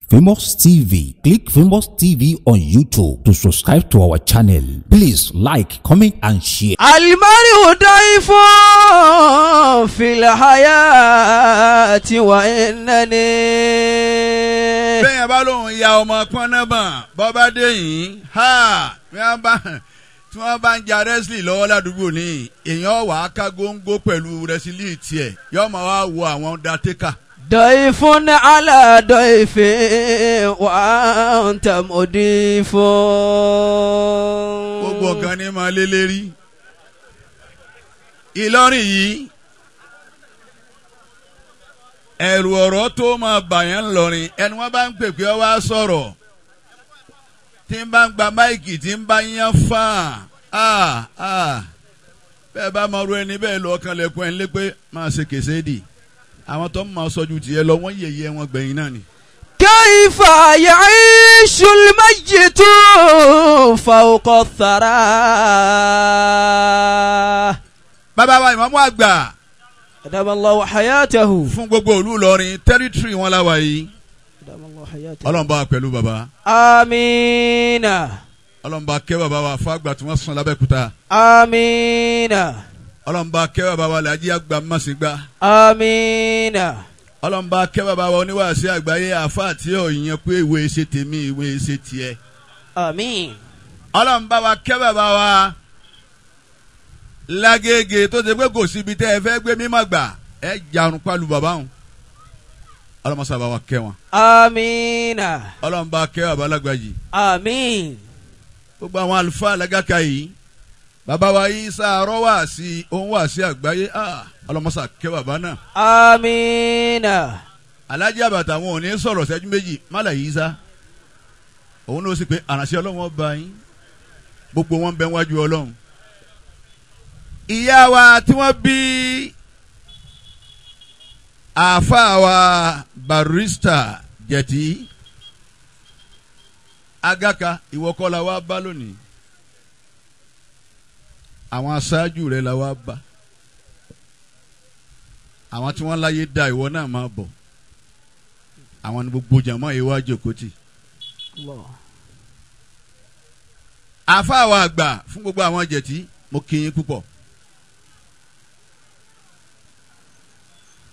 Famous TV. Click Famous TV on YouTube to subscribe to our channel. Please like, comment, and share. المرء ضيف في الحياة وإنني Bẹ́ẹ̀ bá lóun ya ọmọ pọ́nnábọ̀n bọ́bá dé yìí ha tí wọ́n bá ń ja wrestling lọ́wọ́ ládùúgbò ní èèyàn wà á ká góńgó pẹ̀lú wrestling tiẹ̀ yóò máa wá wo àwọn undertaker. ضيف على ضيف وأنت مضيف. Gbogbo ọ̀kan ní máa lé lérí. Ìlọrin yìí ẹ̀rù ọ̀rọ̀ tó máa bàyàn ńlọrin ẹni wọ́n bá ń pè pé ọ wá sọ̀rọ̀ tí ń bá ń gba máìkì tí ń bá yán fáà bẹ́ẹ̀ bá máa ru ẹni bẹ́ẹ̀ lọ kan lẹ́kùn ẹ̀ ń lé pé máa ṣe kèsè dì àwọn tó ń máa sọjú tiẹ̀ lọ wọ́n yẹ̀yẹ́ wọn gbẹ̀yìn náà ni. كيف يعيش الميت فوق الثرى. Bàbá wa ìmáàmù àgbà أدام الله حياته. Fún gbogbo ìlú Ìlọrin tẹ́rítírì wọn láwa yìí. أدام الله حياته. Ọlọ́run bá wa pẹ̀lú bàbá. آمين. Ọlọ́run bá kẹ́ bàbá wa fágbà tí wọ́n sùn lábẹ́kúta. آمين. Ọlọ́run bá kẹ́ bàbá wa làjí àgbà mọ̀sígbà. آمين. Ọlọ́run bá kẹ́ bàbá wa oníwàásí àgbáyé àfa àti òyìn pé ìwé ṣe tèmi ìwé ṣe tiẹ̀. آمين. Ọlọ́run bá wa kẹ́ bàbá wa lágége tó ṣe pé kò síbi tẹ́ ẹ fẹ́ gbé mímọ́ gbà ẹ jarun pálù bàbá wọn. Ọlọ́run sábà wa kẹ́ wọn. آمين. Ọlọ́run bá kẹ́ bàbá lágbàjì. آمين. Gbogbo àwọn àlùfáà lágàkà yìí bàbá wa Ìsá arọ́ wá sí òun wá sí àgbáyé ọlọ́mọsà kẹ́ bàbá náà. آمين. Alájí àbàtà wọn ò ní sọ̀rọ̀ ṣẹ́jú méjì málà Ìsá òun ló sì pé àránṣẹ́ Ọlọ́run ọba yín gbogbo wọn bẹ wájú Ọlọ́run. Ìyá wa tí wọ́n bí àáfàá wa barista Jẹ̀tí Agaka ìwọ kọ́ la wá bá lónìí àwọn aṣáájú rẹ̀ la wá bá àwọn tí wọ́n láyé da ìwọ náà máa bọ̀ àwọn ni gbogbo jàmọ́ yìí wá jókòó tì. Àáfàá wa àgbà fún gbogbo àwọn Jẹ̀tí mo kí yín púpọ̀.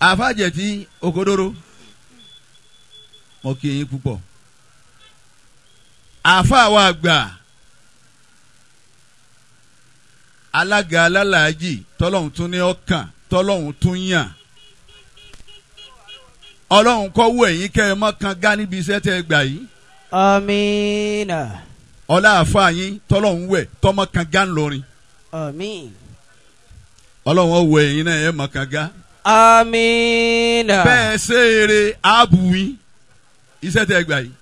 Àáfàá Jẹ̀tí Òkodoro mo kí yín púpọ̀. Àáfàá wa àgbà alága alálàájì tọ́lọ́hún tún ní ọkàn tọ́lọ́hún tún yàn Ọlọ́hun kọ́ wọ ẹ̀yìn kẹ́ ẹ mọ́ kan gá níbi iṣẹ́ tẹ́ ẹ gbà yìí. آمين. Ọlá àáfàá yín tọ́lọ́hún wẹ̀ tọ́mọ kan gá ńlọrin. آمين. Ọlọ́hun wọ ẹ̀yìn náà ẹ mọ́ kan gá. آمين. Bẹ́ẹ̀ ṣe eré ààbù yín iṣẹ́ tẹ́ ẹ gbà yìí.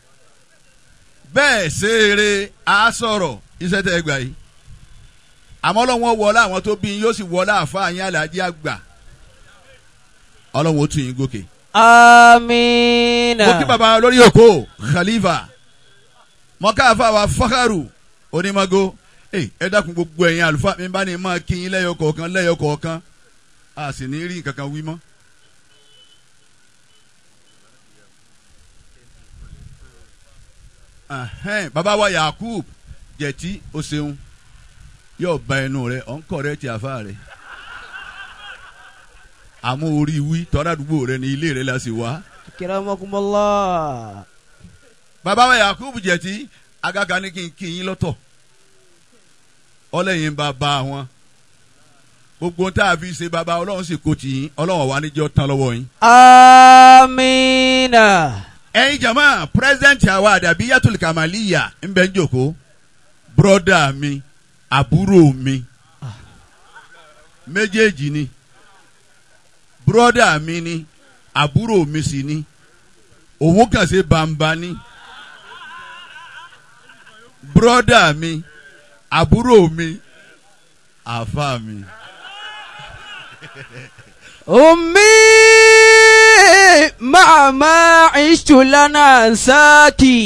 Bẹ́ẹ̀ ṣe eré àásọ̀rọ̀ iṣẹ́ tẹ́ ẹ gbà yìí. Àmọ́ Ọlọ́hun wọlé àwọn tó bí yín yóò sì wọlé àáfàá yín aláàjì àgbà. Ọlọ́hun ó tún yín gòkè. آمين. Mo kí baba lórí òkò Khalifa mọ́ká àfa wa Fakaru onímọ̀gó ẹ dákun gbogbo ẹ̀yin àlùfáà mi bá ní máa kí yín lẹ́yọ kọ̀ọ̀kan lẹ́yọ kọ̀ọ̀kan a sì ní rí nǹkan kan wí mọ́. Baba wa Yakub Jẹ̀tí o ṣeun yóò ba ẹnu rẹ ọ̀nkọ̀ rẹ ti àfa rẹ àmọ́ orí wí tọ́lá àdúgbò rẹ ní ilé rẹ la sì wá. Akramakumullah. Bàbá wa Yakubu Jẹ̀tí Agaka ní kí n kí yín lọ́tọ̀ ọlẹ́yin bàbá wọn gbogbo tá a fi ṣe bàbá Ọlọ́run sì kó tì yín Ọlọ́run wà níjọ́ tán lọ́wọ́ yín. Amina. Ẹ̀yin jama pírẹsidẹ́ǹtì àwa àdàbí Yatul Kamaliya ń bẹ ń jòkó bírọ́dà mi àbúrò mi méjèèjì ni bírọ́dà mi ni àbúrò mi sì ni òun kàn ṣe bàǹbà ni bírọ́dà mi àbúrò mi àfa mi. Ummi màmá ìṣúlánà sáàkì.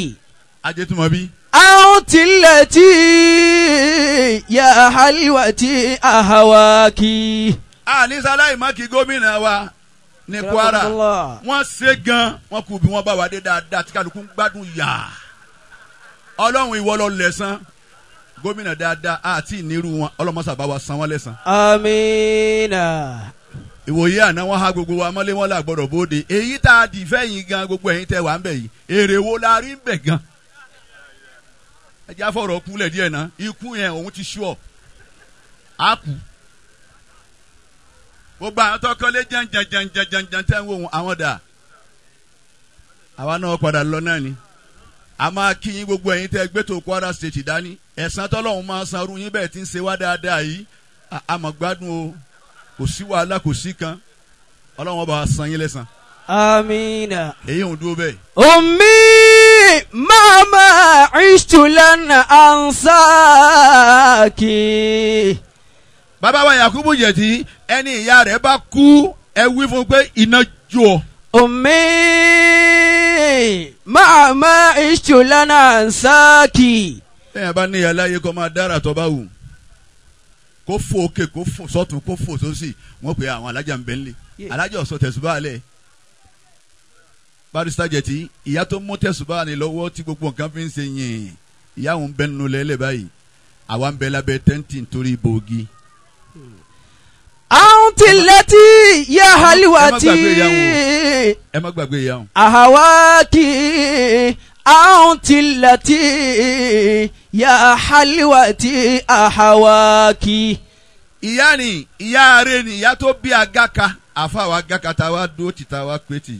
Ajẹ́tùmọ̀bí. Àǹtí lẹ́tí yà hàlíwàtí àhàwákì. Àníṣaláì má kí gómìnà wa ní Kwara wọ́n ṣe gan wọ́n kú bí wọ́n bá wà dé dáadáa tí kálukú ń gbádùn yà Ọlọ́run ìwọ ló lẹ́san gómìnà dáadáa àti ìnirú wọn ọlọ́mọṣà bá wa san wọ́n lẹ́san. Amina. Ìwòye àná wọn há gbogbo wa mọ́lé wọn là gbọ́dọ̀ bóde èyí tá a dì fẹ́yìn gan gbogbo ẹ̀yin tẹ́ wà ń bẹ̀ yìí èrè wo la rí ń bẹ̀ gan. Ẹ jẹ́ àfọ̀rọ̀ kúlẹ̀ díẹ̀ náà ikú yẹn òun ti ṣú ọ á kú. Gbogbo àwọn tó kọ́lé jẹ́njẹ́njẹ́njẹ́njẹ́ tẹ́ ń wò wọn àwọn dà àwa náà padà lọ náà ni. A máa kí yín gbogbo ẹ̀yin tẹ́ gbé tó Kwara State dání ẹ̀san tọ́lọ́hún máa san irú yín bẹ́ẹ̀ tí ń ṣe wá dáadáa yìí àmọ́ gbádùn o kò sí wàhálà kò sí kan Ọlọ́run ọba san yín lẹ́san. Amina. Èyí ò dúró bẹ́ẹ̀. Ummi mama ishtu lan ansaki. Bàbá wa Yakubu Jẹ̀tí ẹni ìyá rẹ̀ bá kú ẹ wí fún pé iná jó ọ. Ummi mama ishtu lan ansaki. Ẹ̀yàn bá ní ìyá láyé kó máa dára tó bá wù kó fò òkè kó fò sọ́tún kó fò sósì wọ́n pè àwọn alájà ń bẹ ńlẹ̀ alájà ọ̀sọ́ tẹ̀sùbá lẹ̀ Barrister Jẹ̀tí ìyá tó mú tẹ̀sùbá ni lọ́wọ́ tí gbogbo nǹkan fi ń ṣe yìn ìyá òun bẹ nínú lẹ́lẹ̀ báyìí àwa ń bẹ lábẹ́ tẹ́ǹtì nítorí bòógì. Anti lati ya halwati. Ẹ má gbàgbé ìyá òun. Ahawaki anti lati ya halwati ahawaki. Ìyá ni ìyá rẹ ni ìyá tó bí agaka àfàwọn agaka tá a wá dúró tì tá a wá pé tì.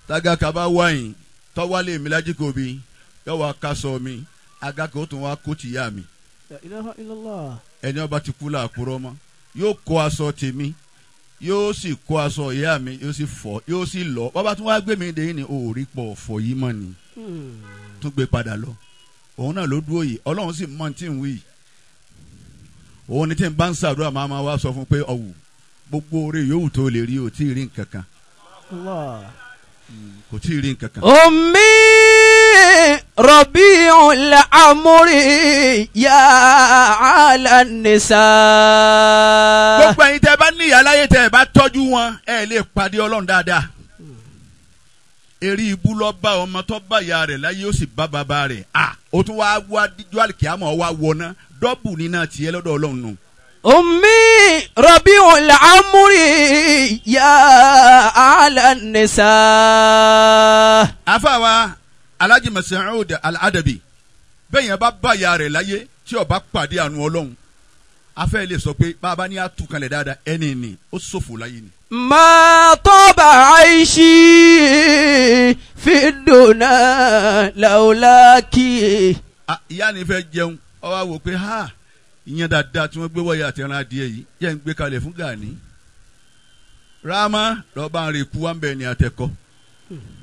Tagaka bá wáyìn tọ́wálé mi lájíkòbí yóò wá kásọ mi agaka ó tún wá kó tìyá mi. La ilaha illallah. Ẹni ọba ti kú làkúrọ́ mọ́ yóò kó aṣọ tèmi yóò sì kó aṣọ ìyá mi yóò sì fọ yóò sì lọ bàbá tún wá gbé mi dé yìí ni òòrí pọ̀ ọ̀fọ̀ yìí mọ́ ni tún gbé padà lọ òun náà ló dúró yìí Ọlọ́run sì mọ tí ń wí yìí òun ni tí ń bá ń ṣàdúrà máa ma wá sọ fún pé ọ̀wù gbogbo oore yòówù tó lè rí o tí ì rí nǹkan kan kò tí ì rí nǹkan kan. Ummi rabi'ul amri ya ala nisa. Gbogbo ẹ̀yin tẹ́ bá ní ìyá láyé tẹ́ bá tọ́jú wọn ẹ lè pàdé Ọlọ́run dáadáa. Eré ibú lọ bá ọmọ tó bá ìyá rẹ̀ láyé ó sì bá bàbá rẹ̀ à ó tún wá wá díjú àlìkíyàmọ̀ wá wọná dọ́bù nínú tiẹ̀ lọ́dọ̀ Ọlọ́run nù. Ummi rabi'ul amri ya ala nisa. Àfàwà Alhaji Mas'ud Al-Adabi bẹ́ẹ̀ yẹn bá bá ìyá rẹ̀ láyé tí ó bá pàdé àánú Ọlọ́run afẹ́ lè sọ pé bàbá ní àtúkalẹ̀ dáadáa ẹni ní ó ṣòfò láyé ni. Ma taba aishi fi duna laulaki. Ìyá ni fẹ́ jẹun ó wá wò pé ha ìyẹn dáadáa tí wọ́n gbé wọ̀nyí àti ẹran adìẹ yìí jẹ́ ń gbé kalẹ̀ fún Gani. Rama lọ́ba ń rekú wá ń bẹ̀ ní àtẹ̀kọ́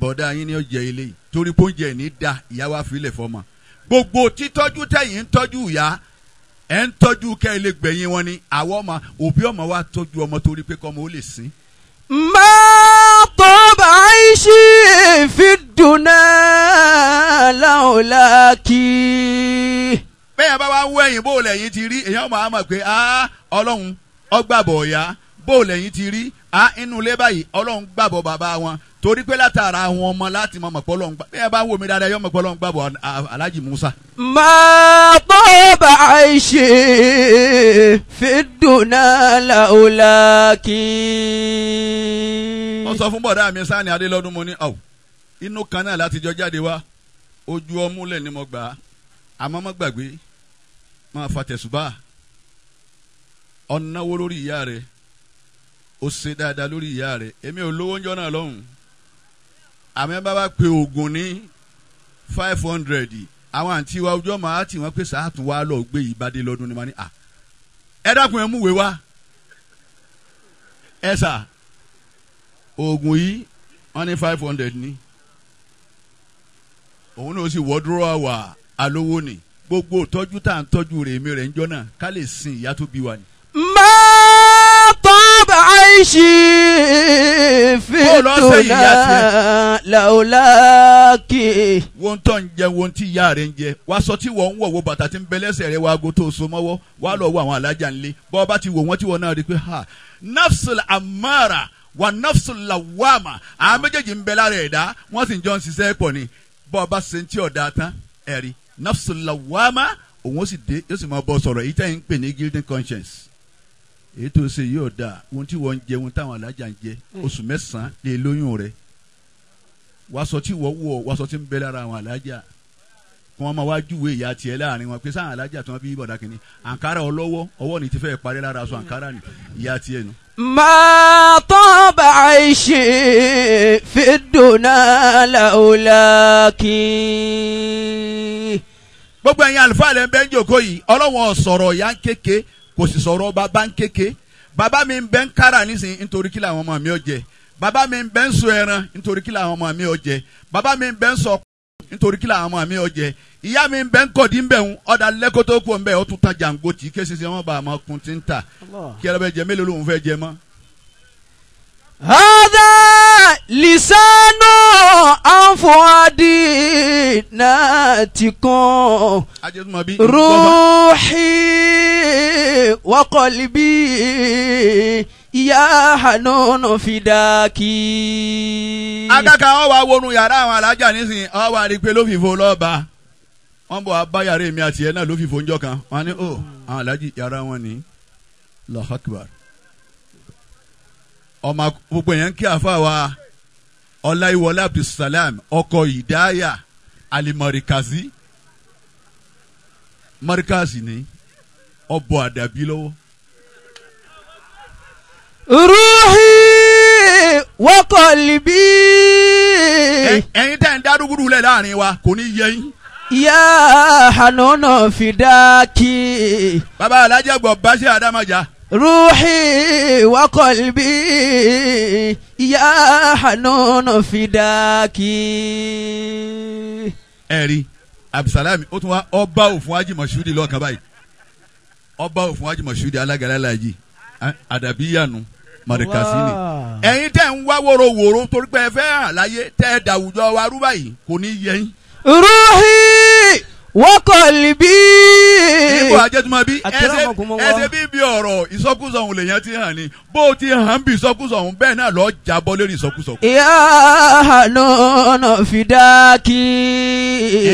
bọ̀dá yín ni ó jẹ ilé yìí torí pé oúnjẹ ní da ìyá wa fi lẹ̀ fọmọ. Gbogbo títọ́jú tẹ̀yìn ń tọ́jú ìyá ẹ̀ ń tọ́jú kẹ́ ẹ lè gbẹ̀yìn wọn ni àwọn ọmọ òbí ọmọ wa tọ́jú ọmọ torí pé kọ́mọ ó lè sìn. Ma taba aishi fi duna laulaki. Bẹ́ẹ̀ bá wá wọ ẹ̀yìn bó lẹ́yìn ti rí èèyàn máa mọ̀ pé Ọlọ́run ọgbàbọ̀ ọ̀yá bó lẹ́yìn ti rí inú ilé báyìí Ọlọ́run gbàbọ̀ bàbá wọn torí pé látara àwọn ọmọ láti mọ̀ mọ̀ pọ́lọ́n gbà bẹ́ẹ̀ bá wò mí dáadáa yọ mọ̀ pọ́lọ́n gbàbọ̀ Alhaji Musa. Ma taba aishi fi duna laulaki. Wọ́n sọ fún bọ̀dá mi Sani Adélọ́dún mo ní ọ̀ inú kan náà láti jọ jáde wá ojú ọmúlẹ̀ ni mo gbà á àmọ́ má gbàgbé máa fa tẹ̀sùbá ọ̀nàwó lórí ìyá rẹ̀ ó ṣe dáadáa lórí ìyá rẹ̀ èmi ò lówó ńjọ́ náà lọ́hùn àmọ́ bá bá pe oògùn ní 500 àwọn àǹtí wa ojú ọmọ àti wọn pèsè àtún wa lọ gbé ìbàdí lọ́dún ni wọ́n ní à ẹ dákun ẹ múwèé wá ẹ sà oògùn yìí wọ́n ní 500 ní òun náà sì wọ́dúró àwà alówó ni gbogbo tọ́jú tá à ń tọ́jú rẹ̀ mi rẹ̀ ń jọ́ náà ká lè sin ìyá tó bí wa ni. Ma taba aishi fi duna laulaki. Wọ́n tọ́ ń jẹ wọ́n tí ìyá rẹ̀ ń jẹ wá sọ tí wọ́n ń wọ̀ wo bàtà tí ń bẹ lẹ́sẹ̀ rẹ̀ wá aago tó so mọ́wọ́ wá lọ wo àwọn alájà ńlẹ̀ bọ́ bá ti wò wọ́n tí wọ́n náà rí pé ha nafsul amara wà nafsu lawama àwọn méjèèjì ń bẹ lára ẹ̀dá wọ́n sì ń jọ ń ṣiṣẹ́ pọ̀ ni bọ́ ọ bá ṣe ń tí ọ̀dà tán ẹ̀rí nafsu lawama òun ó sì dé yóò sì máa bọ́ sọ̀rọ̀ èyí tẹ́yìn ń pè ní guilty conscience èyí tó ṣe yóò dáa ohun tí wọ́n ń jẹ ohun táwọn alájà ń jẹ oṣù mẹ́sàn-án lè lóyún rẹ̀ wàá tí wọ́n wọ̀ wàá tí ń bẹ lára àwọn alájà kí wọ́n máa wá júwe ìyá tiẹ̀ láàrin wọn pé sáwọn alájà tí wọ́n bí bọ̀dá kìíní àǹkárá ọlọ́wọ́ ọwọ́ ni ti fẹ́ parí lára aṣọ àǹkárá ni ìyá tiẹ̀ nu. ما طاب عيشي في الدنا لولاك. Gbogbo ẹ̀yin àlùfáà lẹ́ ń bẹ́ ń jòkó yìí ọlọ́wọ́n sọ̀rọ̀ ìyá ń kéke kò sì sọ̀rọ̀ bàbá ń kéke bàbá mi ń bẹ́ ń kára nísìnyí nítorí kí làwọn ọmọ mi ò jẹ bàbá mi ń bẹ́ ń sọ ẹran nítorí kí làwọn ọmọ mi ò jẹ bàbá mi ń bẹ́ ń sọ nítorí kí làwọn ọmọ mi ò jẹ ìyá mi ń bẹ́ ń kọ̀dí ń bẹ̀ ń ọ̀dà lẹ́kọ́tọ́ kú ń bẹ̀ ó tún ta jàǹgó tì í ké sisi wọn bá àmọ́ kun ti ń ta kí ẹ lọ́ bẹ jẹ mélòó lòun fẹ́ jẹ mọ́. هذا لسان عن فؤادي ناتق ajẹ́tùmọ̀ bí. روحي وقلبي يا حنون فداك. Akaka ọ wá wọnú yàrá àwọn alájà nísìnyí ọ wá rí i pé lófìfo lọ́ọ̀ba wọ́n bọ̀ wá bá yàrá èmi àti ẹ̀ náà lófìfo ńjọ́ kan wọ́n á ní ó àwọn alájì yàrá wọn ní Allahu Akbar. Ọmọ gbogbo yẹn ń kí àfa wa Ọláyíwọlá Abdulsalam ọkọ Ìdáyà alimọ̀rìkàzí mọ̀rìkàzí ni ọbọ̀ àdàbí lọ́wọ́. روحي وقلبي Ẹ̀yin tẹ́ ń dárúgúrú lẹ̀ láàrin wa kò ní yẹ yín. يا حنون فداك. Bàbá alájà gbọ̀ báṣẹ́ àdámájà. روحي وقلبي يا حنون فداك. Ẹ̀rí Abdulsalami ó tún wá ọba òfun Haji Moshood lọ́ọ̀kan báyìí ọba òfun Haji Moshood alágàlálàjì àdàbíyànú mọ̀rẹ́kàsí ni. Ẹ̀yin tẹ́ ń wá wòrowòro torí pé ẹ fẹ́ hàn láyé tẹ́ ẹ dàwùjọ wa rú báyìí kò ní yẹ yín. روحي وقلبي Níbo ajẹ́tùmọ̀ bí Akramakumullah. ẹsẹ̀ bí bí ọ̀rọ̀ ìsọkúsọ òun lèèyàn ti hàn ni bó o ti hàn bí ìsọkúsọ òun bẹ́ẹ̀ náà lọ́ọ́ jábọ́ lórí ìsọkúsọ. يا حنون فداك.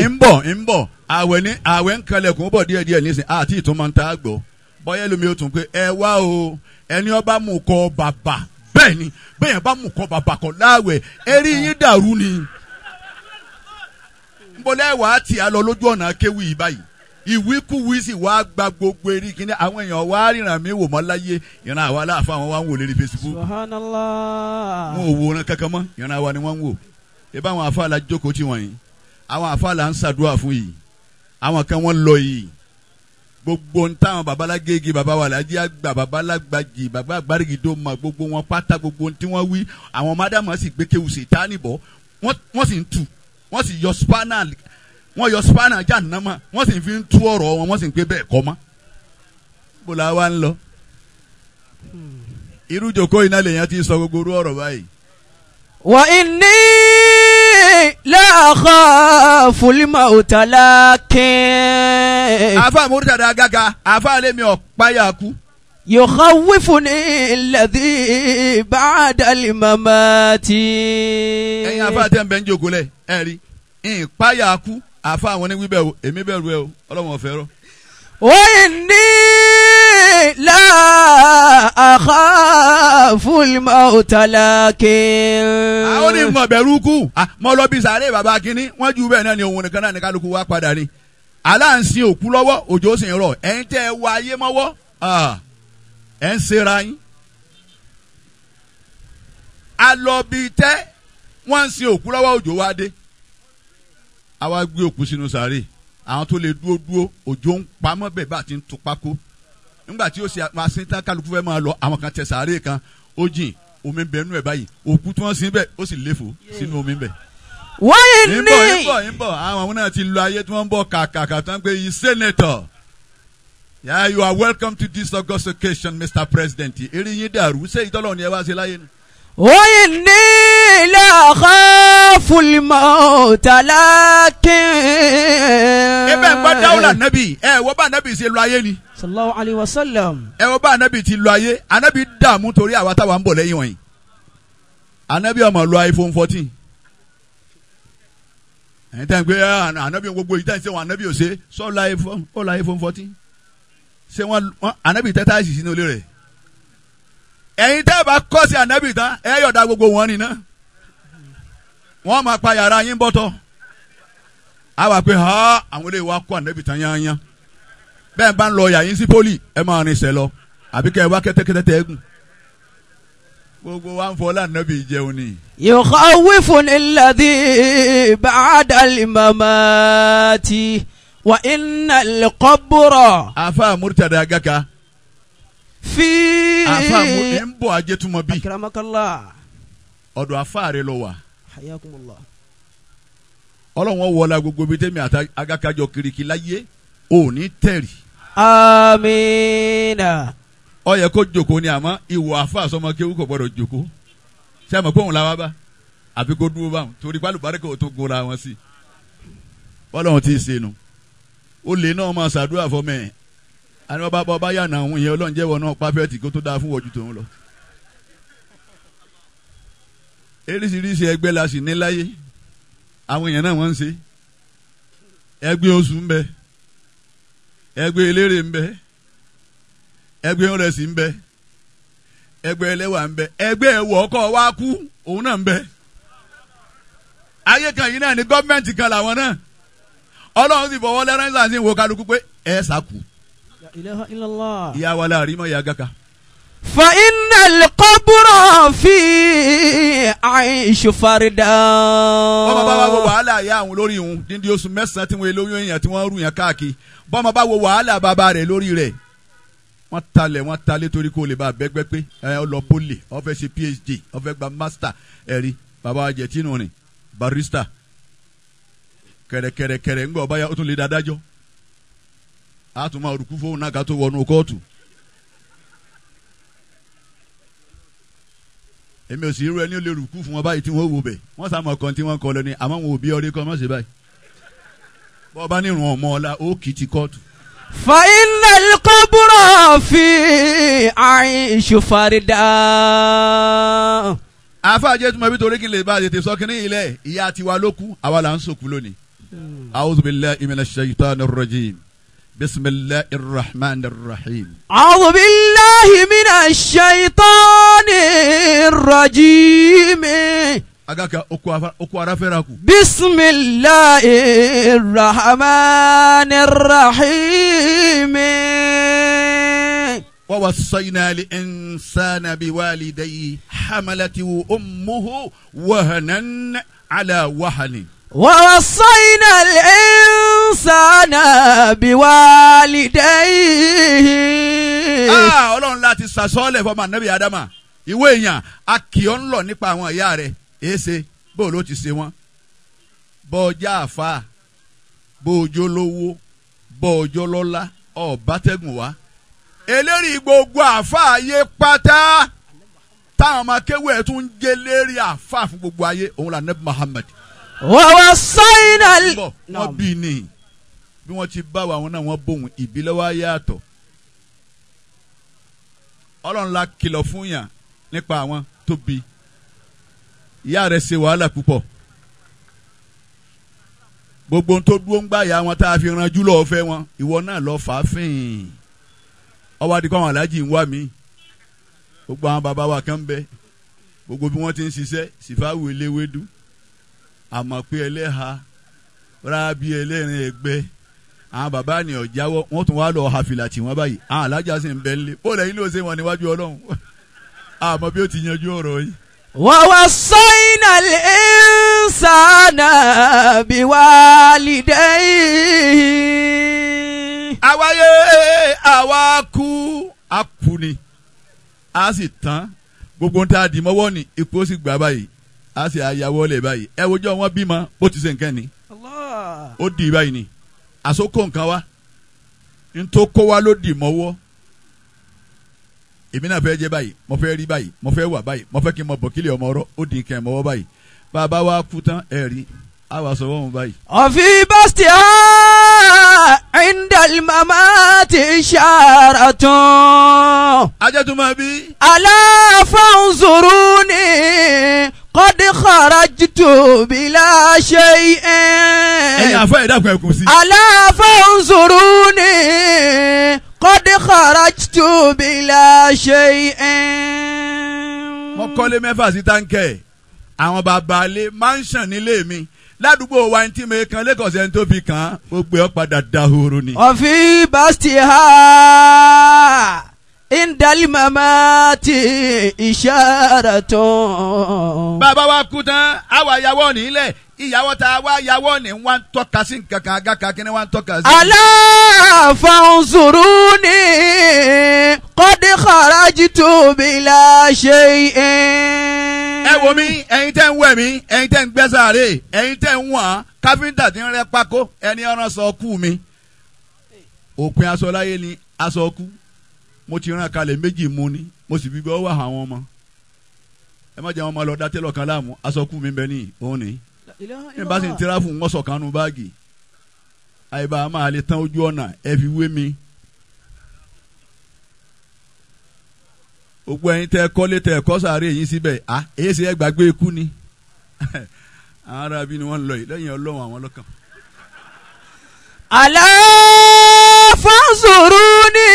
Ń bọ̀ ń bọ̀ àwẹ̀ ní àwẹ̀ ń kalẹ̀kùn bọ̀ díẹ̀ díẹ̀ nísìn àti ìtumọ̀ ń ta gbọ́ bọ́yá lómi ó tún pé ẹ wá o ẹni ọba mú kọ bàbà bẹ́ẹ̀ ni bẹ́ẹ̀ yẹn bá mú kọ bàbà kọ láwẹ̀ eré yín dàrú ni. Nbọlẹ́ wàá tì á lọ lójú ọ̀nà kéwì yìí báyìí ìwíkúwí sì wá gba gbogbo eré kíní àwọn èèyàn wá ríran mi wò mọ́ láyé ìran àwa aláàfáà wọn wá ń wò lérí Facebook Subhanallah. wọn ò wòran kankan mọ́ ìran àwa ni wọ́n ń wò ibà àwọn àfáà la jókòó tí wọ̀nyí àwọn àfáà la ń ṣàdúrà fún yìí àwọn kan wọ́n lọ yìí gbogbo ń táwọn babalágége baba wa làjí àgbà babalágbàjì baba àgbárígidó ma gbogbo wọn pátá gbogbo tí wọ́n wí àwọn mádàmá sì gbé kéwù sètáni bọ̀ wọ́n sì ń tu wọ́n sì yọ spanner wọ́n yọ spanner jàǹnàmọ́ wọ́n sì fi ń tú ọ̀rọ̀ wọn wọ́n sì ń pé bẹ́ẹ̀ kọ́ mọ́ bó la wá ń lọ irú jòkó iná lèèyàn ti sọ gbogbo irú ọ̀rọ̀ báyìí. وإني لا أخاف الموت لكن Àfa múrítàdá gága àfa lèmi ọ̀páyà kú. يخوفني الذي بعد الممات. Ẹ̀yin àfa tẹ́ ń bẹ́ ń jòkó lẹ̀ ẹ̀ rí ìpáyà kú àfa àwọn oníwí bẹ́ẹ̀ o èmi bẹ̀rù ẹ o ọlọ́wọ́n ọ̀fẹ́ rọ. وإني لا أخاف الموت لكن Àwọn onímọ̀ bẹ̀rù kú mọ lọ bí sàárè bàbá kínní wọ́n ju bẹ́ẹ̀ náà ni òun nìkan náà ní kálukú wá padà ni. Àlá ń sin òkú lọ́wọ́ òjò sì ń rọ̀ ẹ̀yin tẹ́ ẹ wá ayé mọ́wọ́ ẹ̀ ń ṣera yín. Alọ́bi tẹ́ wọ́n ń sin òkú lọ́wọ́ òjò wá dé. Àwa gbé òkú sínú sàárè àwọn tó lè dúró dúró òjò ń pamọ́ bẹ́ẹ̀ bá ti ń tu pákó nígbà tí ó ṣe máa sin tán kálukú fẹ́ máa lọ àwọn kan tẹ sàárè kan ó jìn omi bẹ nú ẹ̀ báyìí òkú tí wọ́n sin bẹ́ẹ̀ ó sì léfò sínú omi bẹ́ẹ̀. وإني Ń bọ̀ ń bọ̀ ń bọ̀ àwọn náà ti lọ ayé tí wọ́n ń bọ̀ kàkàkà tó ń pè yí senator. Yeah, you are welcome to this august occasion, Mr. President. Eré yín dàrú ṣé ìtọ́lọ́ ni ẹ wá ṣe láyé ni. وإني لا أخاف الموت لكن Ebe ń gbọ́ dáwùlà nẹ́bì ẹ wọ́n bá nẹ́bì ṣe lọ ayé ni. صلى الله عليه وسلم Ẹ wọ́n bá nẹ́bì ti lọ ayé ànẹ́bì dààmú torí àwa táwa ń bọ̀ lẹ́yìn wọ̀nyí. Anabi ọmọ lo iPhone 14. Ẹ̀yin tẹ́ ń gbé anabi gbogbo yìí tẹ́ ń ṣe wọn anabi ò ṣe sọ la iPhone ó la iPhone 14. Ṣé wọn anabi tẹ́ táìsì sínú ilé rẹ̀. Ẹ̀yin tẹ́ bá kọ́ sí anabi tán ẹ yọ̀dá gbogbo wọn nìna. Wọ́n máa pa yàrá yín bọ́tọ̀. A wà pé ha àwọn ilé wa kọ́ anabi tán yányán. Bẹ́ẹ̀ bá ń lọ yà yín sí pólì ẹ máa rin sẹ́ lọ àbí kẹ́ ẹ wá kẹ́tẹ́kẹ́tẹ́ tẹ́ ẹ gùn. Gbogbo wa ń fọ lànàbì jẹun ni. يخوفني الذي بعد الممات وإن القبر. Afa Murtada Agaka. في. Afa ẹ ń bọ̀ ajẹ́túmọ̀ bí. أكرمك الله. Ọ̀dọ̀ afa rẹ lọ wà. حياكم الله. Ọlọ́run wọlá gbogbo bíi tẹ́mi àti Agaka jọ kiriki láyé òní tẹ̀rì. Àmín. Ó yẹ kó jòkó ni àmọ́ ìwọ afa sọmọ kéwú kò gbọdọ̀ jòkó. Ṣé àmọ́ pé òun la wá bá àfi kó dúró báwọn torí pálí barika ò tó gora wọn sí. Bọ́lọ́run ti ṣe nu. Ó lè náà máa ṣàdúrà fọmọ ẹ̀. Àní ọba ọba yànnà òun yẹn Ọlọ́run jẹ́wọ́ náà pàfẹ́tì kó tó dáa fún wọ́jú tòun lọ. Eríṣiríṣi ẹgbẹ́ la sì ní láyé. Àwọn èèyàn náà wọ́n ń ṣe. Ẹgbẹ́ oṣù ń bẹ. Ẹgbẹ́ eléré ń bẹ. Ẹgbẹ́ ọ̀rẹ́sì ń bẹ. Ẹgbẹ́ ẹlẹ́wà ń bẹ. Ẹgbẹ́ ẹ̀wọ̀ ọkọ̀ wa kú òun náà ń bẹ. Ayé kan yìí náà ni gọ́ọ̀mẹ̀ntì kan làwọn náà. Ọlọ́run sì fọwọ́ lẹ́rán sí wo kálukú pé ẹ sàkú. La ilaha illallah. Ìyá wa láàrin mọ́ ìyá Agaka. Fa innal qabra fi aishu farida. Bọ́mọ bá wa wo wàhálà ìyá àwọn lórí ìhun díndín oṣù mẹ́sàn-án tí wọ́n lóyún èèyàn tí wọ́n rú yẹn káàkiri. Bọ́mọ bá wo wàhálà bàbá rẹ̀ lórí rẹ̀. Wọ́n talẹ̀ wọ́n talẹ̀ torí kó lè bá bẹ́gbẹ́ pé ẹ ọ lọ pólì ọ fẹ́ ṣe PhD ọ fẹ́ gba master ẹ̀rí bàbá wa jẹ̀ tínú ni barista kẹ̀rẹ̀kẹ̀rẹ̀kẹ̀rẹ̀ ńgbà ọba ya ó tún lè dádájọ́ a tún máa rúkú fóun náà ká tó wọnú kóòtù. Èmi ò sì rú ẹni ó lè rúkú fún wọn báyìí tí wọ́n wò bẹ̀ wọ́n sá mọ̀ kan tí wọ́n kọ lọ ni àmọ́ wọn ò bí ọrí kọ́ mọ́ sí báyìí bọ́ ọba nírun ọmọ ọ̀la ó kì í ti kóòtù. فإن القبر في عيش فردا. Afa jẹ́ tuma bí torí kí n lè bá a tètè sọ kí ní ilẹ̀ ìyá tiwa ló kú àwa là ń sòkú lónìí. A'udhu billahi minash shaitanir rajim. Bismillahir rahmanir rahim. A'udhu billahi minash shaitanir rajim. Agaka oko ara fẹ́ra kù. Bismillahir rahmanir rahim. Wa wassayna al-insana biwalidayhi hamalatuhu ummuhu wahanan ala wahanin. Wa wassayna al-insana biwalidayhi. Ọlọ́run láti sàsọ́ọ̀lẹ̀ fọmọ ànábì Ádámà ìwé èèyàn a kì ọ́ ń lọ nípa àwọn ìyá rẹ̀ èéṣe bó ló ti ṣe wọ́n bọ́ọ̀jà àfa bóòjó lówó bọ́ọ̀jó lọ́lá ọ̀bátẹ́gùn wá eléri gbogbo àfa ayé pátá táwọn ọmọ akéwì ẹ̀ tún ń jẹ́ lérí àfa fún gbogbo ayé òun là nẹ́bí Muhammad. Wa wassayna. Wọ́n bí ní bí wọ́n ti bá wa àwọn náà wọ́n bóun ìbílẹ̀ wa yàtọ̀ Ọlọ́run la kìlọ̀ fún yàn nípa àwọn tó bí ìyá rẹ̀ ṣe wàhálà púpọ̀ gbogbo ohun tó dúró ń gbà yà wọn tá a fi ranjú lọ́ọ́ fẹ́ wọn ìwọ náà lọ́ọ́ fà á fìn ọwọ́ adìkọ́ àwọn aláàjì ń wá mi gbogbo àwọn bàbá wa kan ń bẹ gbogbo bí wọ́n ti ń ṣiṣẹ́ sífáwù eléwédú àmọ́ pé ẹlẹ́ha rábí ẹlẹ́rìn ẹgbẹ́ àwọn bàbá ni ọ̀jáwọ́ wọ́n tún wá lọ hafìlà tì wọ́n báyìí àwọn alájà sì ń bẹ ńlẹ̀ ó lẹ́yìn ló ṣe wọn níwájú Ọlọ́run àmọ́ bí ó ti yanjú ọ̀rọ̀ yìí. Wa wassayna al-insana biwalidayhi. Àwáyé àwa kú a kú ni a sì tán gbogbo ń tá a dì mọ́wọ́ ni ipò sì gbà báyìí a sì àyàwó lẹ̀ báyìí ẹ wojọ́ wọn bímọ bó ti ṣe nǹkan ni ó dì báyìí ni àsokò nǹkan wa ntó kó wa ló dì mọ́wọ́ èmi náà fẹ́ jẹ́ báyìí mo fẹ́ rí báyìí mo fẹ́ wà báyìí mo fẹ́ kí n mọ bọ̀kílẹ̀ ọmọ ọ̀rọ̀ ó di nǹkan mọ́wọ́ báyìí bàbá wa kú tán ẹ̀ rí a wà sọ wọ́n báyìí. Ọ̀fi basti ha indal mamati isharatun. Ajẹ́tùmọ̀ bí. Ala fanzuruni قد خرجت بلا شيء. Ẹ̀yin àfọ ẹ̀dá kan ẹ̀kún sí. ألا فانظروني قد خرجت بلا شيء. Mo kọ́lé 6 sí táǹkẹ̀ àwọn bàbá ilé mansion nílé mi ládùúgbò wa ní tí mi kan lẹ́kọ̀ọ́ sẹ́ni tó fi kàn án gbogbo ẹ̀ padà dahoro ni. وفي بسطها عند الممات إشارة. Bàbá wa kú tán àwa yàwọ́ nílẹ̀ ìyàwó tá a wá yàwọ́ ní wá ń tọ́ka sí nǹkan kan agáka kí ni wá ń tọ́ka sí. ألا فانظروني قد خرجت بلا شيء. Ẹ wo mi ẹ̀yin tẹ́ ń wẹ̀ mí ẹ̀yin tẹ́ ń gbẹ́ sáré ẹ̀yin tẹ́ ń wọ̀n káfíńtà tí ń rẹ́ pákó ẹni ọ̀ràn sọ kú mi. Òpin aṣọ láyé ni aṣọ kú mo ti rán kalẹ̀ 2 mu ni mo sì fi gbọ́ wà àwọn ọmọ ẹ má jẹ́ wọn máa lọ dá tẹ́lọ̀ kan láàmú aṣọ kú mi bẹ ní òun ní ní bá sì ń tẹ́ra fún wọn sọ̀kan nu báàgì àyíbá máa lè tán ojú ọ̀nà ẹ fi wé mi. Gbogbo ẹ̀yin tẹ́ kọ́lé tẹ́ kọ́ sáré yín síbẹ̀ à èyí ṣe é gbàgbé ikú ni àwọn ará bí ni wọ́n ń lọ yìí lẹ́yìn Ọlọ́run àwọn lọ́kàn. ألا فانظروني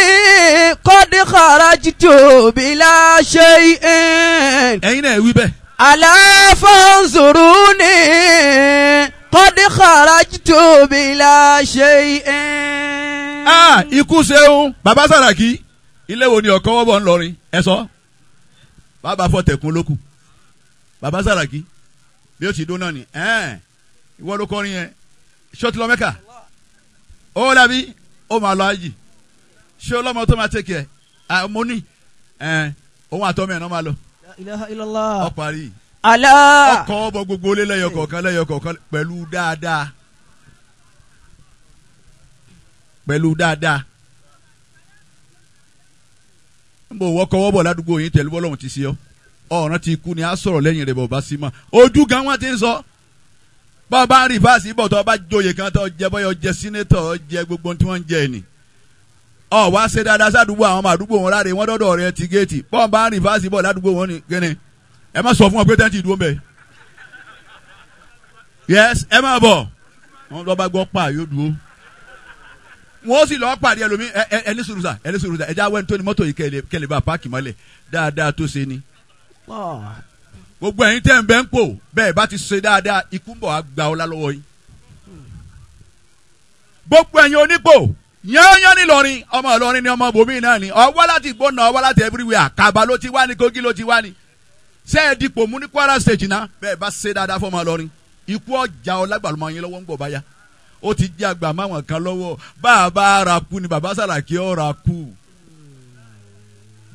قد خرجت بلا شيء. Ẹ̀yin náà wí bẹ́ẹ̀. ألا فانظروني قد خرجت بلا شيء. Ikú ṣeun bàbá Sàràkí ilé wo ni ọkọ wọ́bọ̀ ńlọrin ẹ sọ bàbá fọ̀tẹ̀kùn lókù bàbá Sàràkí bí ó ti dún náà ni ìwọ ló kọrin yẹn ṣé o ti lọ Mẹ́kà ó dàbí ó máa lọ àjì ṣé ọlọ́mọ tó máa tẹ̀kẹ̀ ẹ̀ mo ní òun àtọ́mọ ẹ̀ náà máa lọ. La ilaha illallah. Ó parí. Àlá. Ọkọ̀ ọbọ̀ gbogbo lé lẹ́yọ kọ̀ọ̀kan lẹ́yọ kọ̀ọ̀kan pẹ̀lú dáadáa pẹ̀lú dáadáa. N bò wọ́kọ̀ wọ́bọ̀ ládùúgbò yín tẹ̀lé bọ́lọ́hún ti ṣe ọ́ ọ̀ràn ti kú ni a sọ̀rọ̀ lẹ́yìn rẹ̀ bọ̀ bá sí mọ́ ojú gan wọn ti ń sọ bá ń rí fáàsì bọ̀ tó bá joyè kan tó jẹ bọ́yọ̀ jẹ sínétọ̀ jẹ gbogbo tí wọ́n ń jẹ ni ọ wá ṣe dáadáa sádùúgbò àwọn ọmọ àdúgbò wọn láre wọn dọ́dọ̀ rẹ ti géètì bọ́ọ̀ bá ń rí fáàsì bọ̀ ládùúgbò wọn ni kíni ẹ má sọ fún wọn pé tẹ́ǹtì dúró mbẹ́ yes ẹ má bọ̀ wọn lọ́ bá gbọ́ pa yóò dúró wọn sì lọ́ọ́ pàdé ẹlòmí ẹ ní sùúrù sà ẹ ní sùúrù sà ẹ já wẹ́n tó ní mọ́tò yìí kẹ́lẹ́ bá páàkì mọ́lẹ̀ dáadáa tó ṣe ni. Gbogbo ẹ̀yin tẹ́ ń bẹ́ ń pò bẹ́ẹ̀ bá ti ṣe dáadáa ikú ń bọ̀ á gba ọlá lọ́wọ́ yín. Gbogbo ẹ̀yin onípò yányán nílọrin ọmọ Ìlọrin ni ọmọ bòmí náà ni ọwọ́ láti gbóná ọwọ́ láti everywhere Kàbá ló ti wá ní Kogi ló ti wá ní. Ṣé ẹ dipò mú ní Kwara State náà bẹ́ẹ̀ bá ṣe dáadáa fọmọ Ìlọrin ikú ọjà ọlágbàlùmọ̀ yín lọ́wọ́ ń gbọ̀ báyà ó ti jẹ́ àgbà máwọn kan lọ́wọ́ bàbá ara kú ni bàbá Sàràkí ọ̀rà kú.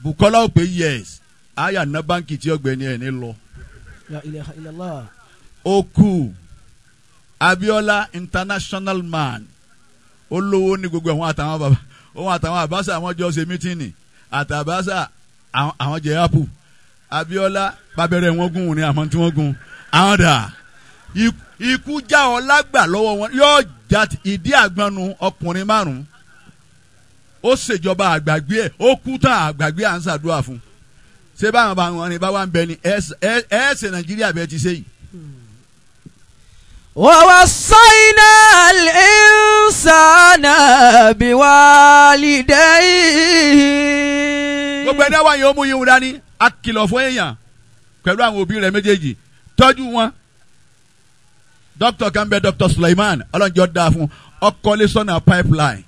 Bùkọ́lá ó pé yes àyà ná báńkì tí ọ̀gbẹ́ni ẹ̀ ní lọ. La ilaha illallah. Ó kú Abiola international man ó lówó ní gbogbo àwọn àtàwọn bàbá òun àtàwọn àbáṣà àwọn jọ ṣe mítìnì àtàbáṣà àwọn jẹ apple Abiola bàbẹ̀rẹ̀ wọn gùn ní àmọ́ tí wọ́n gùn àwọn dà ikú já ọ lágbà lọ́wọ́ wọn yóò já ìdí àgbọnnu ọkùnrin márùn-ún ó ṣèjọba àgbàgbé ẹ̀ ó kú tán àgbàgbé à ń ṣàdúrà fún ṣé báwọn bá wọn ni bá wà ń bẹ ni ẹ ṣe Nàìjíríà bẹ́ẹ̀ ti ṣe yìí. ووصينا الإنسان بوالديه. Gbogbo ẹni wáyé ó mú yín dání a kìlọ̀ fún èèyàn pẹ̀lú àwọn òbí rẹ̀ méjèèjì tọ́jú wọn. Dr. kan bẹ Dr. Suleiman ọlọ́njọ́ dáa fún ọkọ̀lé sọ́nà pipeline.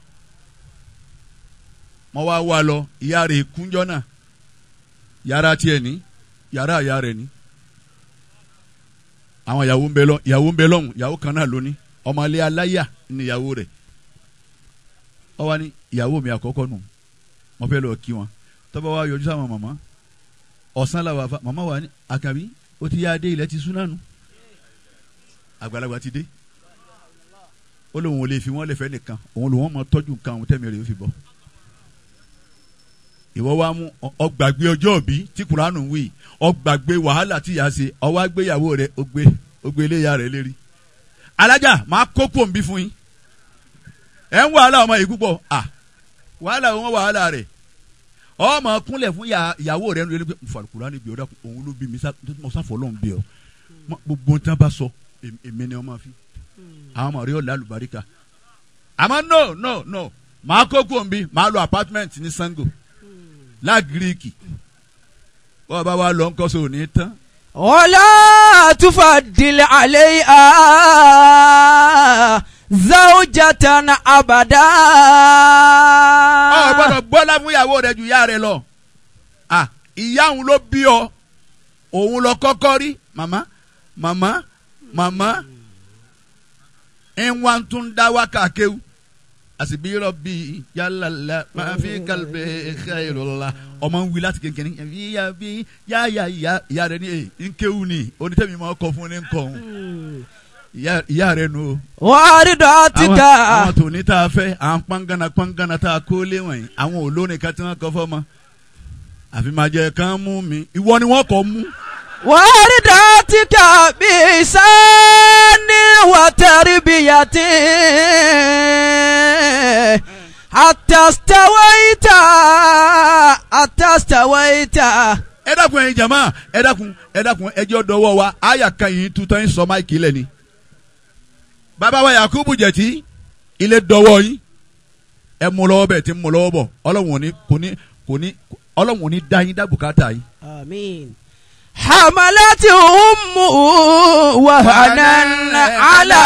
Mo wá wá lọ ìyá rẹ̀ kúnjọ́ náà yàrá tiẹ̀ ní yàrá ìyá rẹ̀ ní. Àwọn ìyàwó ń bẹ lọ ìyàwó ń bẹ lọ́hùn ìyàwó kan náà lóní ọmọlé aláyà ní ìyàwó rẹ̀. Ó wá ní ìyàwó mi àkọ́kọ́ nù mo fẹ́ lọ kí wọn tọ́ba wa yọjú sáwọn màmá ọ̀sán làwọn afa màmá wa ní àkàbí ó ti yá adé ilẹ̀ ti sún náà nù àgbàlagbà ti dé ó lóun ò lè fi wọ́n lè fẹ́ nìkan òun lòun máa tọ́jú nǹkan àwọn tẹ́mi rẹ̀ ó fi bọ́. Ìwọ wa mú ọgbàgbé ọjọ́ òbí tí kuranu wí ọgbàgbé wàhálà tí ìyá ṣe ọwọ́ agbéyàwó rẹ̀ ó gbé iléyà rẹ̀ lérí. Alájà máa kó pòǹbí fún yín ẹ̀ ń wàhálà ọmọ yìí púpọ̀ à wàhálà wọn wàhálà rẹ̀ ọmọ kúnlẹ̀ fún ìyàwó rẹ̀ ń lé pé nfàlùkùránì bí ọ dákun òun ló bí mi sáfọ́ lọ́n bí ọ Gbogbo tán bá sọ èmi ni wọ́n máa fi. Àwọn ọmọ rẹ̀ yóò lálùbáríkà. Àmọ́ no màá kó kú òǹbí màá lọ apartment ní Sango lágíríkì. Bọ́ọ̀ bá wa lọ ń kọ́sọ̀ òní tán. Wala tufaddil alayha zawjatan abada. Ọ gbọ́dọ̀ gbọ́lá fún ìyàwó rẹ ju ìyá rẹ lọ. Ìyá òun ló bí ọ, òun lọ kọ́kọ́ rí. Màmá màmá màmá ń wá tún dá wákà kéwù. Àsìbí rọ̀bì yálàlá máa fi kàlùbẹ̀ khairullah. Ọmọ ń wí láti kékeré yíyá bí yáyà ìyá rẹ ní èyí ń kéwù ni onítẹ̀mí máa kọ fún ní nkọ̀ ọ̀hún. Ìyá rẹ nu o. Wàá rí dọ́tí ká. Àwọn tòní tá a fẹ́ àwọn pọ́ngànà tá a kó lé wọ̀nyí àwọn olórin kan tí wọ́n kọ́ fọ́ mọ́. Àfi máa jẹ kán mú mi ìwọ ni wọ́n kọ́ mú. Wàá rí dọ́tí ká bí sani wà tẹ̀rí bí yàtí. Àtàstàwáìtà. Ẹ dákun ẹ̀yin jàmá ẹ dákun ẹjọ́ dọwọ́ wa àyà kan yìí tuntun yín sọ máìkì lẹ̀ ni. Bàbá wa Yakubu Jẹ̀tí ilé dọwọ́ yín ẹ mú lọ́wọ́ bẹ́ẹ̀ tí ń mú lọ́wọ́ bọ̀ Ọlọ́run ò ní dá yín dá bùkátà yín. Àmín. Hamalati ummu wahanan ala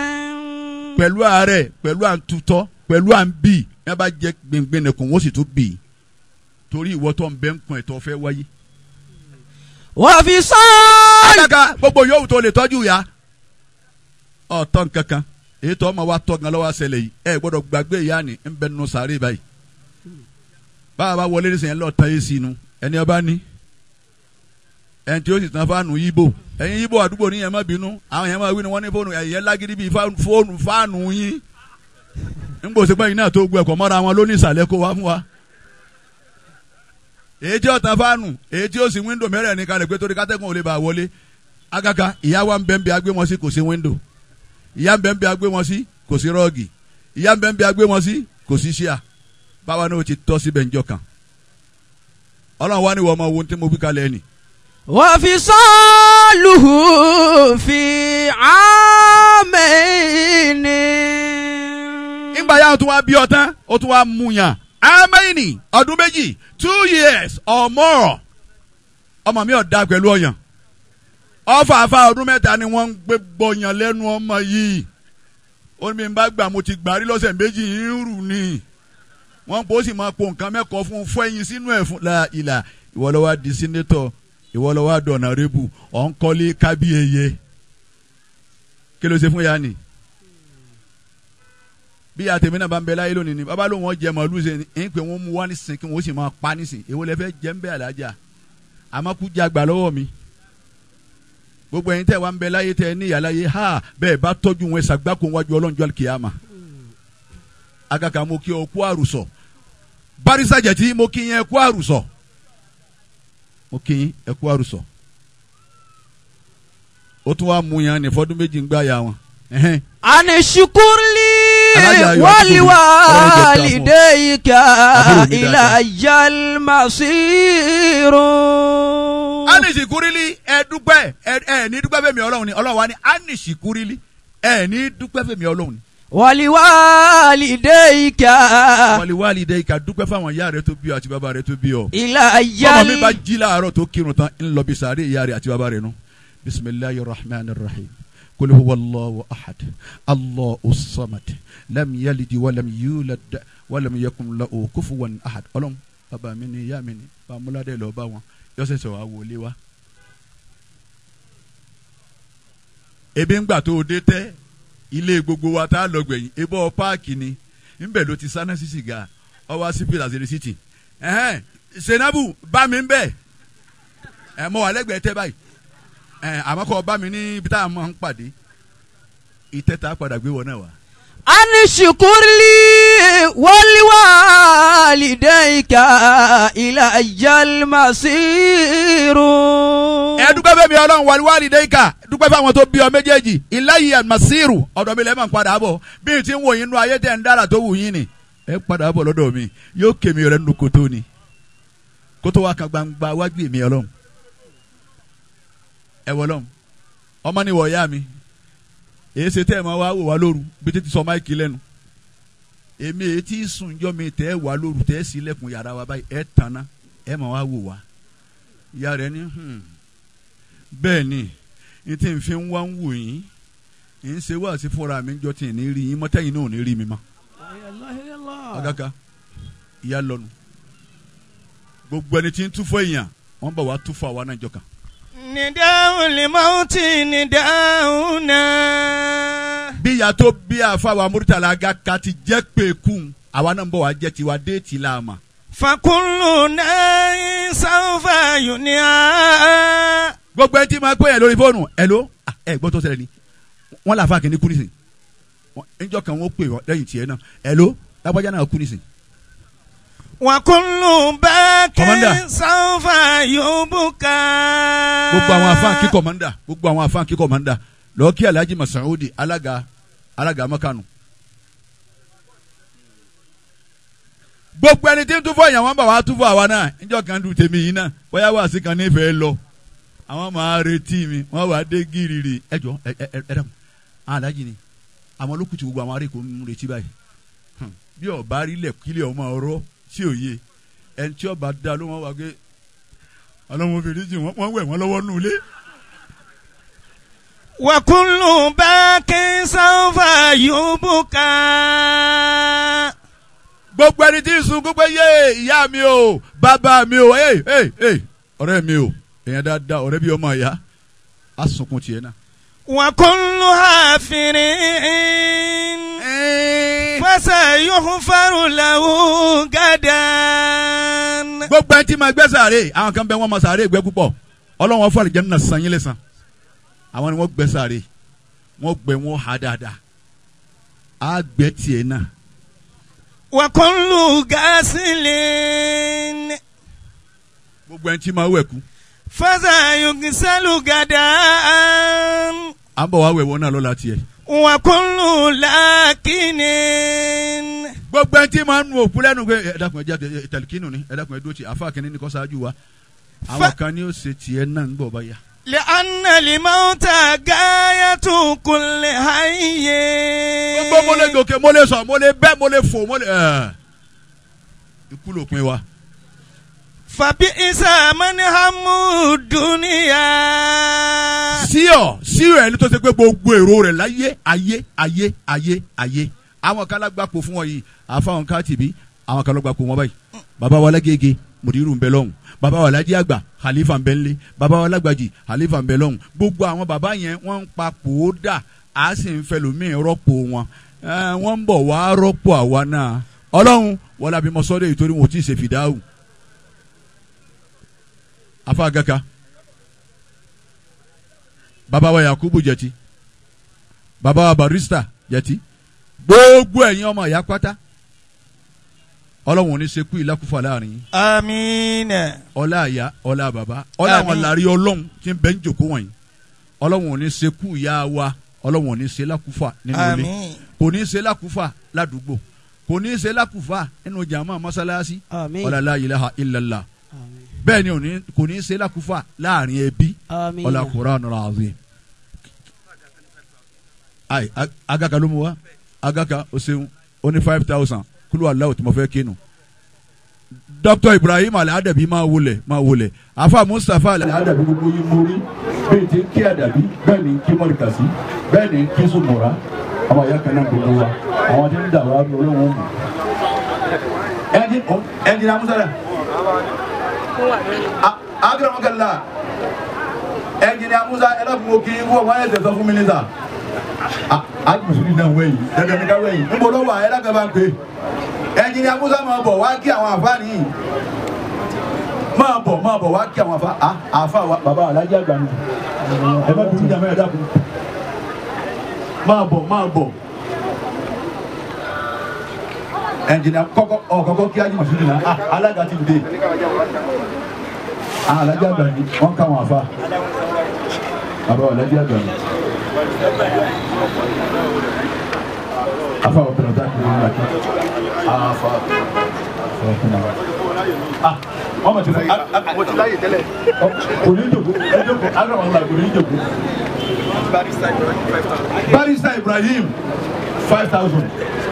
wahanin. Pẹ̀lú àárẹ̀ pẹ̀lú à ń tutọ́ pẹ̀lú à ń bì ní a bá jẹ gbẹngbẹ̀n nìkan wọ́n sì tún bì torí ìwọ tó ń bẹ́ ń kun ẹ̀tọ́ fẹ́ wáyé. Wọ́n fi sọ́ọ̀lì. Alága gbogbo yòówù tó lè tọ́jú ya ọ̀tọ̀ nkankan èyí tó ọmọ wa tọ́ gan lọ́wọ́ àṣẹlẹ̀ yìí ẹ gbọ́dọ̀ gbàgbé ìyá ni ń bẹ nínú sàárè báyìí. Báwa bá wọlé nísìnyẹn lọ́ọ́ tán yé sínú ẹni ọba ní ẹni tí ó sì tán fáànù yíbò ẹ̀yin yíbò àdúgbò ní yẹn má bínú àwọn yẹn má wí ni wọ́n ní fóònù ẹ̀yẹ lágídí bíi fóònù fáànù yín ń gbòòsè pé iná tó gbọ́ ẹ̀kọ́ mọ́ra wọn ló ní ìsàlẹ̀ kó wá fún wa. Èyí tí ó tan fáànù èyí tí ó sì wíńdò mẹ́rẹ̀ẹ̀rin kalẹ̀ pé torí kátẹ́gùn ò lè bá wọlé. Agaga ìyá wa ń bẹ́ ń bí agbé wọn sí kò sí wíńdò, ìyá ń bẹ́ ń bí agbé wọn sí kò sí rọ́ọ̀gì, ìyá ń bẹ́ ń bí agbé wọn sí kò sí ṣíà. Báwa náà ti tọ́ síbẹ̀ ńjọ́ kan. Ọlọ́run wá ní ìwọ ọmọ wo tí mo bí kalẹ̀ ni. Wọ́n fi sọ́ọ̀lù fi àmín. Ìgbà yà tún wá bí ọ tán ó tún wá mú yàn àmín ọdún méjì 2 years or more. Ọmọ mi ò da pẹ̀lú ọyàn ọfà àfa ọdún mẹ́ta ni wọ́n ń gbé gbọ̀yàn lẹ́nu ọmọ yìí. Ó ní mi bá gbà mo ti gbà rí lọ́sẹ̀ méjì ń rù ni wọ́n kò sì máa po nǹkan mẹ́kọ̀ọ́ fún fún ẹyin sínú ẹ̀ fún la ìlà. Ìwọ ló wá di sínétọ̀, ìwọ ló wá dọ̀nà rébù, ọ̀ ń kọ́lé kábíyeye. Kí ló ṣe fún ya ni? Bí àtẹ̀mí náà bá ń bẹ láyé lónìí ni bàbá lóun ọ̀jẹ̀ màálù ṣe ni ń pè wọ́n mú wá nísìn kí wọ́n sì máa pa nísìn. Èwo lẹ fẹ́ jẹ́ ń bẹ́ àlájà? Àmọ́ kú jẹ́ àgbà lọ́wọ́ mi. Gbogbo ẹ̀yin tẹ́ wá ń bẹ láyé tẹ́ ní ìyá láyé ha bẹ́ẹ̀ bá tọ́jú wọn ṣàgbákò wájú ọlọ́njọ́ kìáma. Agaka mo kí ọ kú àrùsọ. Barisa Jẹ̀tí mo kí yẹn kú àrùsọ. Mo kí yín ẹ kú àrùsọ. Ó tún wá mú yẹn ní fọdún méjì ń gbá ya wọn. Ani shukurli waliwalidayka ilayal masiru. Ani shukurli ẹ dúpẹ́ ẹ ní dúpẹ́ fẹ́mi Ọlọ́run ni Ọlọ́run wa ni ani shukurli ẹ ní dúpẹ́ fẹ́mi Ọlọ́run ni. Waliwalidayka. Waliwalidayka dúpẹ́ fáwọn ìyá rẹ tó bí ọ àti bàbá rẹ tó bí ọ. Ilayal. Bọ́mọ mi bá jí láàárọ̀ tó kírun tán ń lọ bí sàárè ìyá rẹ àti bàbá rẹ nù. Bismillahir rahmanir rahim. قل هو الله أحد الله الصمد لم يلد ولم يولد ولم يكن له كفوا أحد. Ọlọ́run bàbá mi ni ìyá mi ni bàbá múládé lọ bá wọn yọ sẹsẹ wàá wọlé wa. Ebi ń gbà tó o dé tẹ́ ilé gbogbo wa tá a lọ gbẹ̀yìn ebọ́ páàkì ni ńbẹ̀ ló ti sáná sí sìgá ọwọ́ sí pílà sí rìsíìtì. Senabu bá mi ń bẹ̀ ẹ̀ mọ́ wà lẹ́gbẹ̀ẹ́ tẹ́ báyìí àmọ́ kọ́ bá mi ní ibi tá a máa ń pàdé ìtẹ́ta padà gbé wọn náà wá. Ani shukurli waliwalidayka ilayal masiru. Ẹ dúpẹ́ fẹ́mi Ọlọ́run waliwalidayka dúpẹ́ fáwọn tó bí ọ méjèèjì ilayal masiru ọ̀dọ̀ mi lẹ́ẹ̀ máa ń padà bọ̀ bí n ti ń wò yín nú ayé tẹ̀ ń dára tó wù yín ni ẹ padà bọ̀ lọ́dọ̀ mi yóò kémi rẹ̀ nínú kòtò ni kótó wa kan gbangba wájú èmi Ọlọ́run. Ẹ wọlọ́n ọmọ ni wọ̀ ya mi èyí ṣe tẹ́ ẹ̀ máa wá wò wá lóru bí títí sọ máìkì lẹ́nu èmi èyí tí sùn jọ mi tẹ́ ẹ wà lóru tẹ́ ẹ sílẹ̀kùn yàrá wa báyìí ẹ tànà ẹ máa wá wò wá. Ìyá rẹ ní bẹ́ẹ̀ ni n tí n fi ń wá ń wò yín ń ṣe wá sí fúnra mi jọ tí ní rí yín mọ́tẹ́yìn náà ò ní rí mi mọ́. Agaka ìyá lọ́nu gbogbo ẹni tí ń túfọ̀ èèyàn wọ́n bá wa túfọ̀ àwa náà jọ kan. Nìdáhùn lè máa ti nìdáhùn náà. Bí ìyá tó bí àfàwà Murtala Agaka ti jẹ́ pé kún àwa náà ń bọ̀ wá jẹ́ tiwa déètì láàmà. Fàkúnlù náà sáfà yòníà. Gbogbo ẹni tí máa pè é lórí fóònù ẹ ló ẹ gbọ́ tó ṣẹlẹ̀ ni wọ́n làáfà kìíní kú nísìn níjọ́ kan wọ́n pè lẹ́yìn tiẹ̀ náà ẹ ló lágbájá náà kú nísìn. Wàkúnlù báàkì sáfà yòóbùkà. Gbogbo àwọn afáàn kí kọ̀mọ́ndà gbogbo àwọn afáàn kí kọ̀mọ́ndà lọ́ọ́ kí Alhaji Masaudi alága alága mọ́kànù. Gbogbo ẹni tí ń túfọ̀ yẹn wọ́n bá wa túfọ̀ àwa náà níjọ́ kan dùn tèmi yìí náà bóyá wà sí kan nífẹ̀ẹ́ lọ àwọn máa retí mi wọ́n wà dé gírìrì ẹ jọ ẹ ẹ ẹ dàkún Alhaji ni àwọn olókùtù gbogbo àwọn arékò ń retí báyìí bí ọba rí lẹ̀ kílẹ̀ ọmọ ọ̀rọ̀ tí ò yé ẹni tí ọba dá ló wọn wá pé ọlọ́run obìnrin jì wọ́n wẹ̀ wọ́n lọ́wọ́ nù lé. Wàkúnlù báàkì sáfà yòóbùkà. Gbogbo ẹni tí ń sunkún pé yé ìyá mi o bàbá mi o ee ee ee ọ̀rẹ́ mi o èèyàn dáadáa ọ̀rẹ́ bí ọmọ ìyá á sunkún tiẹ̀ náà. Wàkúnlù hàfìrín fasayughfaru lahu gadan. Gbogbo ẹni tí máa gbẹ́ sàárè àwọn kan bẹ wọ́n máa sàárè gbẹ́ púpọ̀ ọlọ́wọ́n fún àlùjánnà san yín lẹ́san àwọn ni wọ́n gbẹ́ sàárè wọ́n gbẹ́ wọ́n ha dáadáa á gbẹ́ tiẹ̀ náà. Wa kullu gasilin. Gbogbo ẹni tí máa wẹ̀ kú. Fasayughsalu gadan. À ń bọ̀ wá wẹ̀ wọ́n náà lọ́la tiẹ̀. Wa kullu lakinin. Gbogbo ẹni tí máa ń nu òkú lẹ́nu pé ẹ dákun ẹ jẹ́ tẹ̀lifíìnù ni ẹ dákun ẹ dúró ti àfa kìíní ni kò ṣáájú wa àwọn kan ní ó ṣe tiẹ̀ náà ń bọ̀ báyà. Li'anna al-mawta gayatu kulli hayy. Gbogbo mo lè gòkè mo lè sọ mo lè bẹ́ mo lè fò mo lè ikú lópin wa. Fabi'sa man hammu dunya. Síọ̀ síọ̀ ẹni tó ṣe pé gbogbo èrò rẹ̀ láyé ayé ayé ayé ayé àwọn kan lágbàpọ̀ fún wọn yìí àfáwọn ká tìbí àwọn kan lọ́gbàpọ̀ wọn báyìí bàbá wa lágége mùdírù ń bẹ lọ́hùn bàbá wa lájí àgbà khalifa ń bẹ ńlé bàbá wa lágbàjì khalifa ń bẹ lọ́hùn gbogbo àwọn bàbá yẹn wọ́n ń pa pòódà á sì ń fẹ́ lómi rọ́pò wọn wọ́n ń bọ̀ wá rọ́pò àwa náà ọlọ́run wọlé abimọ sọ́dọ̀ èyí torí wọn ò tí ì ṣe fìdáhù. Afa gaka bàbá wa Yakubu jẹti bàbá wa Barista jẹti gbogbo ẹ̀yin ọmọ ìyá pátá ọlọ́run ò ní ṣekú ìlákùfà láàrin yín. Àmín. Ọlá àyà ọlá bàbá ọlá àwọn làrí ọlọ́run tí ń bẹ ń jòkó wọ̀nyí ọlọ́run ò ní ṣekú ìyá wa ọlọ́run ò ní ṣe lákùfà nínú ilé kò ní ṣe lákùfà ládùúgbò kò ní ṣe lákùfà nínú jàmá mọ́sálásí ọlá la ilaha illallah bẹ́ẹ̀ ni kò ní ṣe lákùfà láàrin ẹbí ọlá Qur'anul azim. Ayi agaka ló mú wa agaka o ṣeun ó ní 5,000 kúlú aláwọ̀ tí mo fẹ́ kínu. Dr. Ibrahim Al-Adabi máa wọlé máa wọlé afa Mustapha Al-Adabi gbogbo yín mórí bẹ́ẹ̀ tí ń kí àdàbí bẹ́ẹ̀ ni ń kí mọ́rìkàsí bẹ́ẹ̀ ni ń kí sùmùrà àwọn ìyá kan náà gbogbo wa àwọn tí ń dà wá ní olóhùn mù. Ẹnjìnà musala agbẹ̀rẹ̀mọ́kànlá ẹnjìnà musa ẹlẹ́kùn òkè ikú ọ̀wọ́n ẹ̀sẹ̀ sọ fún mínísà ajimusu náà wẹ̀yìn dandan ní ká wẹ̀yìn ń bọ̀ lọ́wọ́ ẹlẹ́kùn bá ń pè ẹnjìnìà musa máa bọ̀ wá kí àwọn àfáàní yìí máa bọ̀ wá kí àwọn àfáà wa bàbá alájà àgbà nù ẹ má bínú jàmẹ́ ẹ dákun máa bọ̀ ẹnjìnìà kọ́kọ́ kí ajimusu nìyà alága ti dìde alájà àgbà ni wọ́n ká àwọn àfáà bàbá alájà àgbà nù afa wa bẹ̀rẹ̀ dá kiri nígbà kí afa afa Ah, wọ́n mọ̀ ti fún. Mo ti láyè tẹ́lẹ̀. Kò ní jòkó, ẹ jókòó, agbára kò ní jòkó. Barrister Ibrahim 5,000. Barrister Ibrahim 5,000.